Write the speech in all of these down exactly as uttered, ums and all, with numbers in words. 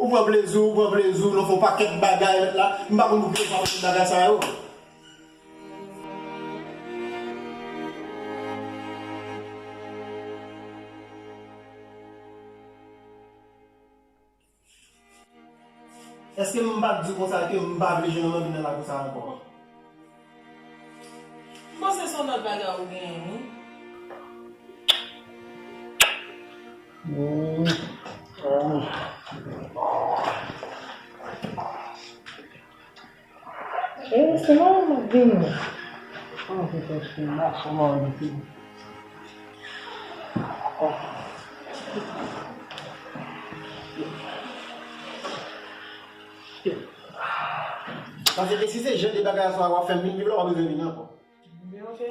Ou pran plezi w, ou pran plezi w, nou fè yon pakèt bagay, mèt la. M pa konn pou ki w fè tout bagay sa yo. Èske m pa t di w konsa ke m pa vle jwenn yon nonm vin nan lakou sa a ankò? M panse se yon lòt bagay ou genyen, wi. E, se mwen m ap vini. An, se fè chèn la, se mwen m ap vini. Paske si se jan de bagay sa w ap fè m vin viv la, w pa bezwen vini ankò. Ebyen, oke.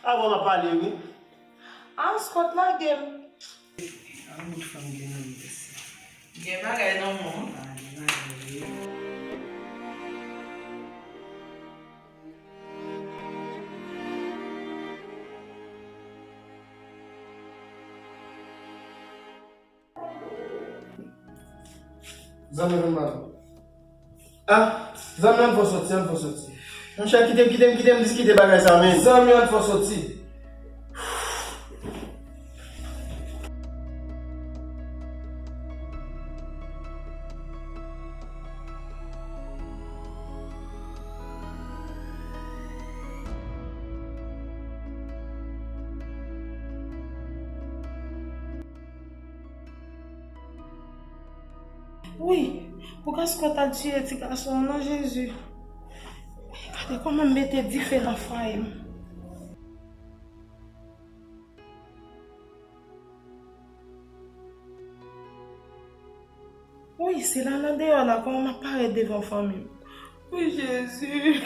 Avan m ap pale, wi. Ah, Scott lage m. An bout fanm gen nan mesye. Gen bagay nan men w. Ah, gen bagay, wi. Zanmi vin mal. Ah, zanmi, ann fò soti, ann fò soti. Monchè, kite m, kite m, kite m diskite bagay sa, men. Zanmi, ann fò soti. Wi, pou Gaskò ta tiye ti gason an non Jezi. Gade kòman m mete dife nan fwaye m. Wi, se la nan deyò la kòman m ap parèt devan fanmi m. Wi, Jezi.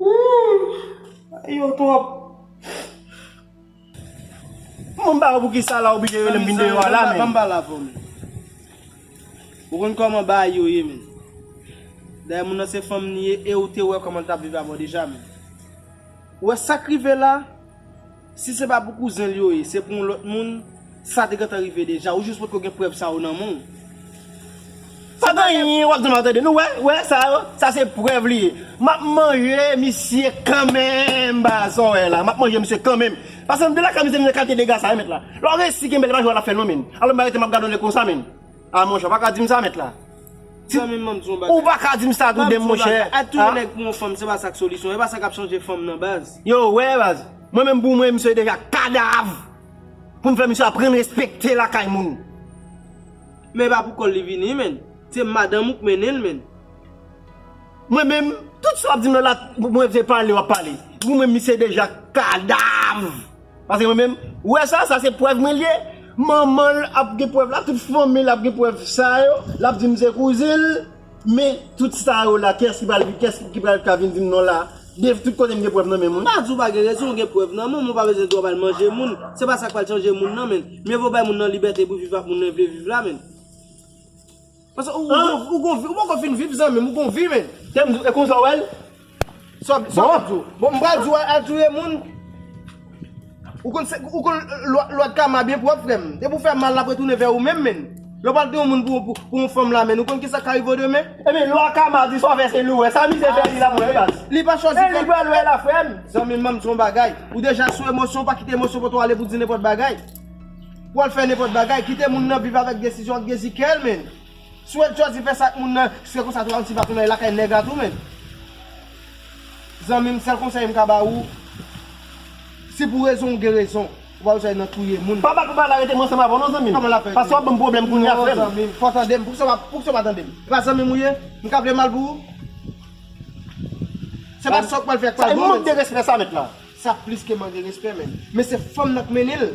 Ooh, yo twòp. Mwen m pa wè poukisa la oblije rele m vin deyò a la, men. Ban m pale avè w, men. Ou konn kòman bagay yo ye, men. Dayè, moun nan se fanm li ye, e ou te wè kòman l t ap viv avè w deja, men. Ou wè sa k rive la? Si se pa pou kouzen l yo ye, se pou yon lòt moun, sa te gentan rive deja. Ou jis potko gen prèv sa yo nan men w. Pa gen anyen w ap di m la, tande. Nou wè, wè sa yo, sa se prèv li ye. M ap manje misye kanmenm, baz, sa w wè la. M ap manje misye kanmenm. Paske m te lakay misye, misye kalite dega sa, mèt la. Lè w resi kenbe l, pa jwe w al ap fè l non, men. Alò m arete, m ap gade w lè konsa, men. A monchè, w pa ka di m sa, mèt la. Ti zanmi m, ban m di w yon bagay. Ou pa ka di m sa tou de m, monchè. Ban m di w yon bagay. Al touye nèg pou yon fanm, se pa sa k solisyon. E pa sa k ap chanje fanm nan, baz. Yo, wè, baz. Mwen menm pou mwen, misye deja kadav. Pou m fè misye aprann respekte lakay moun. Men e pa pou kò l li vini, men. Se madanm ou k mennen l, men. Mwen menm, tout sa w ap di m nan la, mwen se pale w ap pale. Pou mwen, misye deja kadav. Paske mwen menm, ou wè sa, sa se prèv mwen l ye. Manman l ap gen prèv la, tout fanmi l ap gen prèv sa yo. L ap di m se kouzen l. Men tout sa yo la, kiyès ki pral, kiyès ki pral ka vin di m non la? De tout kote m gen prèv nan men mwen. M pa di w pa gen rezon, ou gen prèv nan men w, men w pa bezwen di w ap al manje moun. Se pa sa k pral chanje moun nan, men. Mye vo bay moun nan libète pou viv ak moun nan vle viv la, men. Paske ou, ou, ou gon vi, ou poko fin viv, zanmi m, ou gon vi, men. Tè m di w, e konsa w wè l? Sa, sa w ap di w? Bon, m pral di w al touye moun. Ou konn se, ou konn lwa, lwa kama byen pwòp, frè m. Depi w fè mal, l ap retounen vè ou menm, men. Lè w pral touye yon moun pou, pou, pou yon fanm la, men. Ou konn kisa k ka rive w demen? Ebyen, lwa kama di sa w fè se li w wè. Sa misye fè li la, mwen, baz. Li pa chwazi fè. E li pral wè la, frè m. Zanmi m, ban m di w yon bagay. Ou deja sou emosyon, pa kite emosyon pote w ale pou di nenpòt bagay. Pou w al fè nenpòt bagay, kite moun nan viv avèk desizyon ak dezi kè l, men. Si w wè l chwazi fè sa ak moun nan, se konsa tou, yon ti baton nan lakay nèg la tou, men. Zanmi m, sèl konsèy m ka ba ou, si pou rezon ou gen rezon, ou pa bezwen nan touye moun. Pa bat ou pa la rete mwen ansanm avè w non, zanmi m. Kòman l ap fè? Paske w ap ban m pwoblèm kounye a, frè m. Non, zanmi m, fò w tande m. Poukisa w pa, poukisa w pa tande m? E pa zanmi m ou ye? M ka vle mal pou ou? Se pa sa w pral fè ak pral bon, men. Sa e mank de respè sa, mèt la. Sa plis ke manke respè, men. Men se fanm nan k mennen l.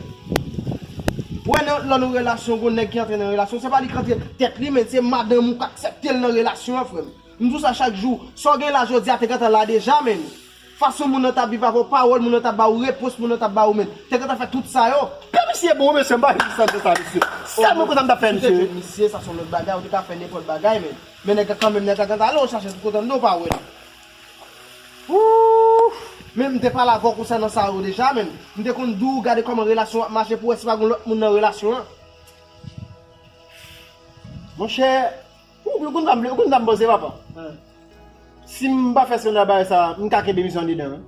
Ou wè nan, lè w nan relasyon, gon nèg ki antre nan relasyon, se pa li k antre tèt li, men se madanm ou k aksepte l nan relasyon an, frè m. M di w sa chak jou. Sa w gen la jodi a te gentan la deja, men. Fason moun nan t ap viv avè w, pawòl moun nan t ap ba ou, repons moun nan t ap ba ou, men. Te gentan fè tout sa yo. Ke misye bon, mesye, m pa janm santi sa, mesye. Sèl mwen konn sa m t ap fè, mesye. Si w te jwenn misye, sa se yon lòt bagay, ou te ka fè nenpòt bagay, men. Men nèg la kanmenm, nèg la gentan ale, w chache tout kote anndan, w pa wè l. Ooh! Men m te pale avè w konsènan sa yo deja, men. M te konn di w gade kòman relasyon an ap mache pou w wè si pa gen lòt moun nan relasyon an. Monchè, ou, ou konn sa m vle, ou konn sa m panse, papa? Si m pa fè skandal bagay sa, m ka kenbe misye anndedan, wi.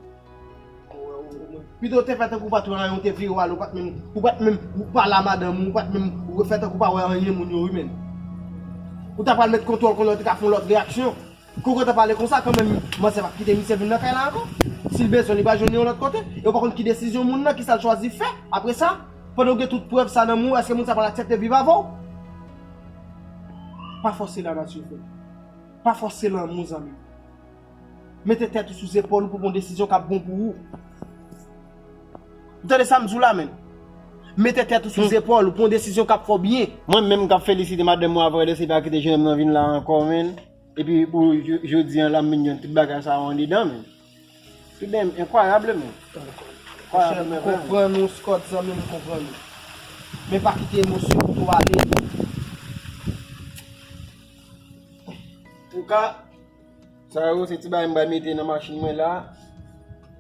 Pito w te fè tankou w pa t wè anyen, w te vire w ale, ou pa t menm, ou pa t menm pale a madanm ou, ou pa t menm fè tankou w pa wè anyen moun yo, wi, menn. Ou ta pral met kontwòl konnen w te ka fè yon lòt reyaksyon. Kou w gentan pale konsa kanmenm, manzè p ap kite misye vin nan kay la ankò. Si l bezwen, li pral jwenn li yon lòt kote. E w pa konn ki desizyon moun nan, kisa l chwazi fè apre sa. Pandan w gen tout prèv sa nan men w, èske moun sa pral aksepte viv avè w? Pa fòse lanati, frè. Pa fòse lanmou, zanmi m. Mete tèt ou sou zepòl ou pou pran desizyon k ap bon pou ou. Ou tande sa m di w la, menn? Mete tèt ou sou zepòl ou, pran desizyon k ap fè w byen. Mwen menm k ap felisite madanm mwen avè w, se pa kite jennonm nan vin la ankò, menn. Epi pou jo-, jodi a la, m vin jwenn tout bagay sa yo anndedan, menn. Tout de menm, enkwayab, menn. Enkwayab, menn, vrèman. M konprann ou, Scott, zanmi m, m konprann ou. Men pa kite emosyon pou tou ale. Antouka, sa yo se ti bagay m pral mete nan machin mwen la,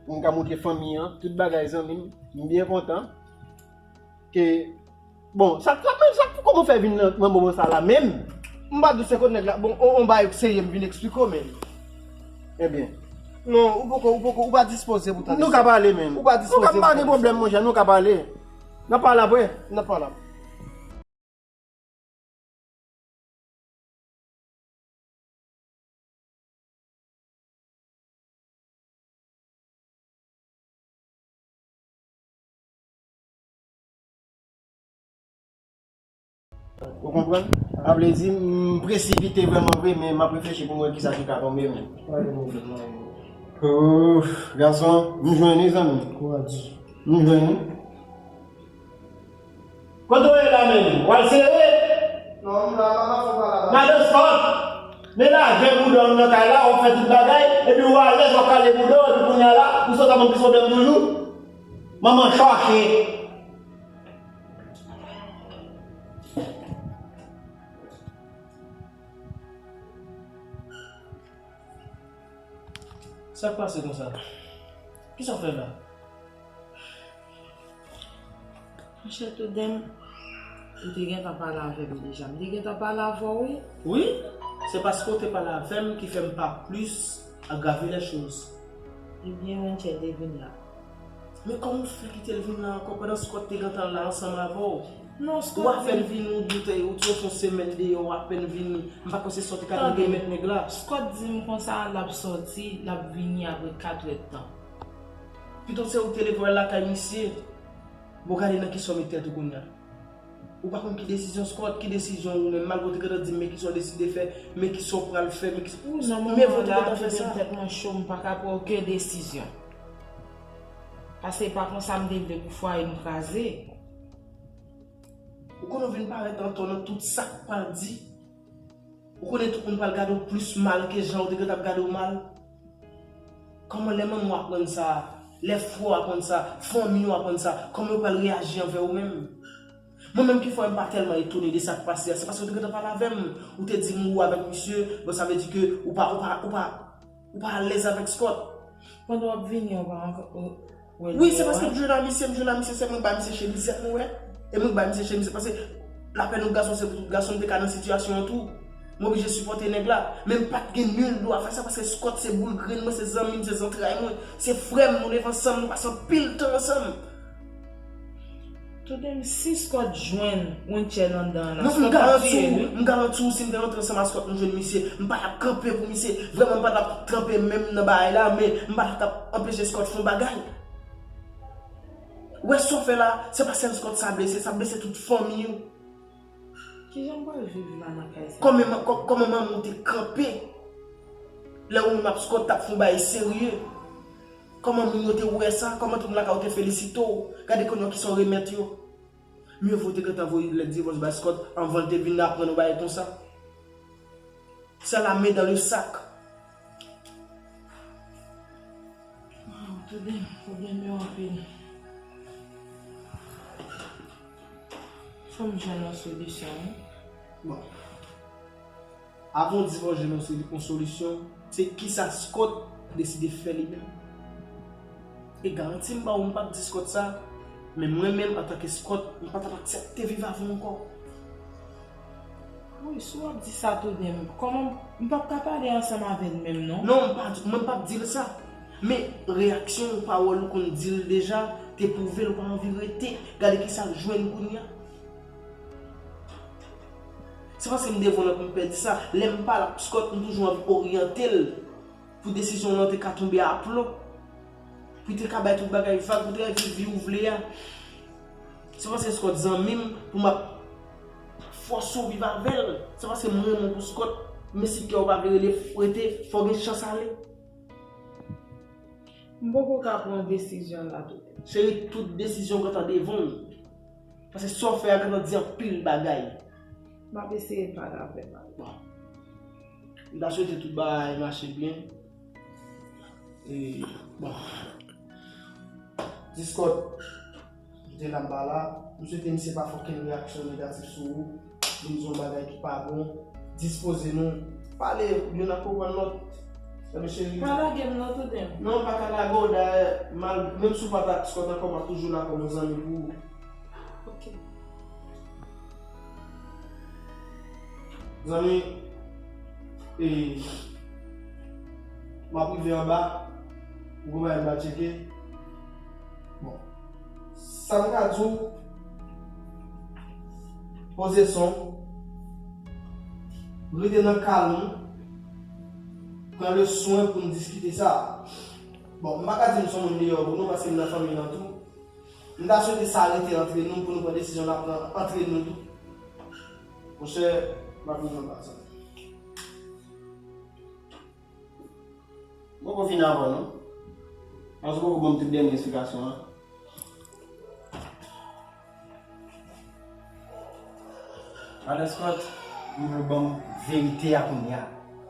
pou m ka montre fanmi an, tout bagay, zanmi m. M byen kontan ke, bon, sa, sa, sa, kòman w fè vin nan, nan moman sa la menm? M pa di w se kot nèg la, bon, on, on bagay serye m vin eksplike w, menn. Ebyen. Non, ou poko, ou poko, ou pa dispoze pou tande sa. Nou ka pale, menn. Ou pa dispoze pou tande sa. Nou ka, pa gen pwoblèm, monchè, nou ka pale. N ap pale apre. N ap pale apre. Ou konprann? Sa vle di, m presipite vrèman vre, men m ap reflechi pou m wè kisa ki ka tonbe, men. Pa gen pwoblèm, non. Ouf, gason, m jwenn li, zanmi. Kouraj. M jwenn li. Kote w ye la menm? W al sere? Non, m la, papa, fò pa la. Madan Scott, men lage bouda w nan kay la, w ap fè tout bagay, epi w alèz w ap kale bouda w, epi kounye a la, ou sot ap ban m plis pwoblèm toujou? Manman chache. Sa k pase konsa? Kisa w fè la? Monchè Todenm, ou te gentan pale avè m deja. M te gentan pale avè w, wi. Wi, se paske w te pale avè m ki fè m pa plis agrave lè choz. Ebyen, Wenchel te vin la. Men kòman w fè kite l vin la ankò pandan Scott te gentan la ansanm avè w? Non, Scott di m. Ou apèn vini, ou di w te, ou te fè yon semèn deyò, ou apèn vini. M pa panse sa w te ka gen mèt nèg la. Scott di m konsa, l ap sòti, l ap vini apre katrè tan. Pito se ou te leve w al lakay misye. Bon, gade nan kisa w met tèt ou kounye a. Ou pa konn ki desizyon Scott, ki desizyon ou menm, malgre w te gentan di m men kisa w deside fè, men kisa w pral fè, men kisa, men vou te gentan fè sa. Wi, nan moman la, tèt mwen cho, m pa ka pran okenn desizyon. Paske se pa konsa m te vle pou fwaye m kraze. Ou konnen w vin parèt an tò nan tout sa k pral di. Ou konnen tout moun pral gade w plis mal ke jan w te gentan ap gade w mal. Kòman lè manman w aprann sa, lè frè w aprann sa, fanmi w aprann sa, kòman yo pral reyaji anvè w menm? Mwen menm ki fè m pa tèlman etone de sa k pase a, se paske w te gentan pale avè m, ou te di m ou avèk misye, bon, sa vle di ke ou pa, ou pa, ou pa, ou pa alèz avèk Scott. Pandan w ap vini, w pa ankò, w, w, wi, se paske m jwenn a misye, m jwenn a misye, se mwen k bay misye chemizèt mwen wè. E mwen k bay misye chemizèt, paske lapèn yon gason, se pou tout gason, m te ka nan sitiyasyon an tou. M oblije sipòte nèg la. Men m pa t gen nil dwa fè sa, paske Scott se boul grenn mwen, se zanmi m, se zantray mwen, se frè m, nou leve ansanm, nou pase anpil tan ansanm. Todenm, si Scott jwenn Wenchel anndan an la, Scott ap tiye l wi. M garanti w, si m te rantre ansanm a Scott, m jwenn misye, m pa t ap kanpe pou misye. Vrèman, m pa t ap kanpe menm nan bagay la, men m pa t ap anpeche Scott fè yon bagay. Wè sa w fè la, se pa sèl Scott sa blese, sa blese tout fanmi w. Kijan m pral viv la nan kay sa? Kòman, kò-, kòman manman w te kanpe lè ou menm ap Scott t ap fè yon bagay serye? Kòman moun yo te wè sa? Kòman tout moun lakay ou te felisite w? Gade kounye a kisa w remèt yo. Mye vo w te gentan voye lèt divòs bay Scott anvan l te vin aprann yon bagay konsa. C'est la main dans le sac. Waw, tande, pwoblèm yo anpil. Fò m jwenn yon solisyon, wi. Bon. Avan w di fò w jwenn yon soli-, yon solisyon, se kisa Scott deside fè li menm. E garanti m ba w, m p ap di Scott sa, men mwen menm, antanke Scott, m pa t ap aksepte viv avè w ankò. Wi, si w ap di sa tou de m, kòman m p ap ka pale ansanm avè l menm non? Non, m pa, mwen m p ap di l sa. Men reyaksyon w, pawòl ou konn di l deja, te pwouve l ou pa anvi rete. Gade kisa l jwenn kounye a. Se paske m devon nan pou m pèdi sa. Lè m pale ak Scott, m toujou anvi oryante l pou desizyon w lan te ka tonbe aplon. Pou te ka bay tout bagay vag, pou te ka viv vi ou vle a. Se paske Scott zanmi m, pou m ap fòse w viv avè l. Se paske m renmen w pou Scott, men si kè w pa vle rele, rete, fò w gen chans ale. M poko ka pran desizyon la tou. Cheri, tout desizyon w gentan devon w. Paske sa w fè a gentan di anpil bagay. M ap eseye pale avè l. Bon. M ta swete tout bagay mache byen. E, bon. Discord, m te la m pa la. M swete misye pa fè okenn reyaksyon negatif sou ou. Vin di yon bagay ki pa bon. Dispoze nou. Pale, youn ap konprann lòt. Tande cheri. Pa lage m non, tande m. Non, m pa ka lage w, dayè, mal, menm si w pa t ak Scott ankò, m ap toujou la kòm yon zanmi pou ou. Ok. Zanmi, e, m ap rive anba, ou konprann m pral tcheke. Bon. Sa m ka di w, poze son, rete nan kalm ou, pran le swen pou n diskite sa. Bon, m pa ka di m se yon moun deyò pou nou, paske m nan fanmi nan tou. M ta swete sa rete antre nou, pou nou pran desizyon n ap pran antre nou tou. Monchè, m ap vin nan pase. M poko fini avè w non. Paske w poko ban m tout dènye esplikasyon an. Madan Scott, m vle w ban m verite a kounye a.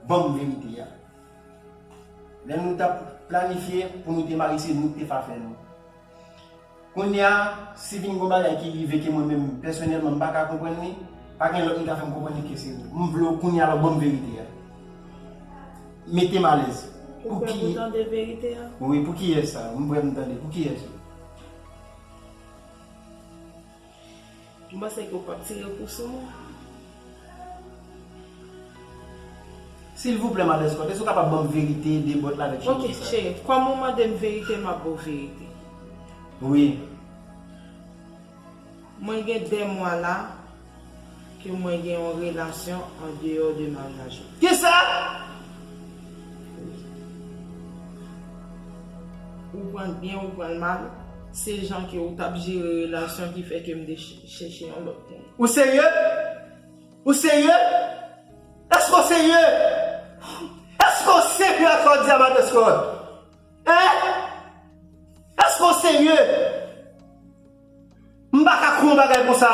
Ban m verite a. Lè nou t ap planifye pou nou te marye, se nou ki te fè afè nou. Kounye a, si vin gon bagay ki rive ke mwen menm, pèsonèlman, m pa ka konprann li, pa gen lòt moun ka fè m konprann li ke se ou. M vle w kounye a la, w ban m verite a. Mete m alèz. Ou prè pou tande verite a? Wi, pou kiyès sa? M prè pou m tande. Pou kiyès ou? M panse ke w p ap tire kou sou mwen. Silvouplè, Madan Scott, èske w kapab ban m verite de bòt la avèk cheri sa? Ok, cheri, kòm ou mande m verite, m ap ba w verite. Wi. Mwen gen de mwa la ke mwen gen yon relasyon an deyò de maryaj ou. Kisa? Ou pran l byen, ou pran l mal, se jan ke ou t ap jere relasyon ki fè ke m te ch-, chèche yon lòt moun. Ou serye? Ou serye? Èske w serye? Èske w serye ak sa w di a, Madan Scott? Hein? Èske w serye? M pa ka kwè yon bagay konsa.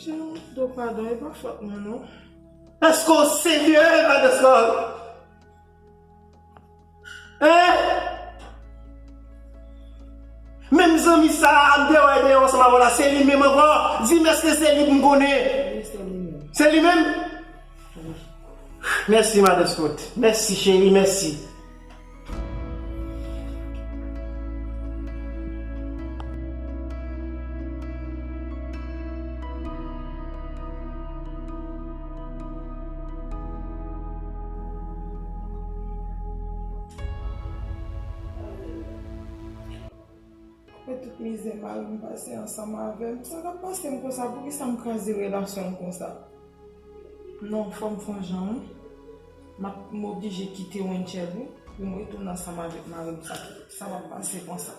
Tchè, do padon, e pa fòt mwen non. Èske w serye, Madan Scott? Hein? Menm zanmi sa a, m te wè deyò ansanm avè w la, se li menm ankò. Di m èske se li pou m konnen. Wi, se li menm. Se li menm? Wi. Mèsi, Madan Scott. Mèsi, cheri, mèsi. Apre tout mizè mari m pase ansanm avè m, sa k ap pase m konsa? Poukisa m kraze relasyon m konsa? Non, fò m fè yon jan, wi. M ap, m oblije kite Wenchel, wi, pou m retounen ansanm avèk mari m. Sa, sa p ap pase konsa.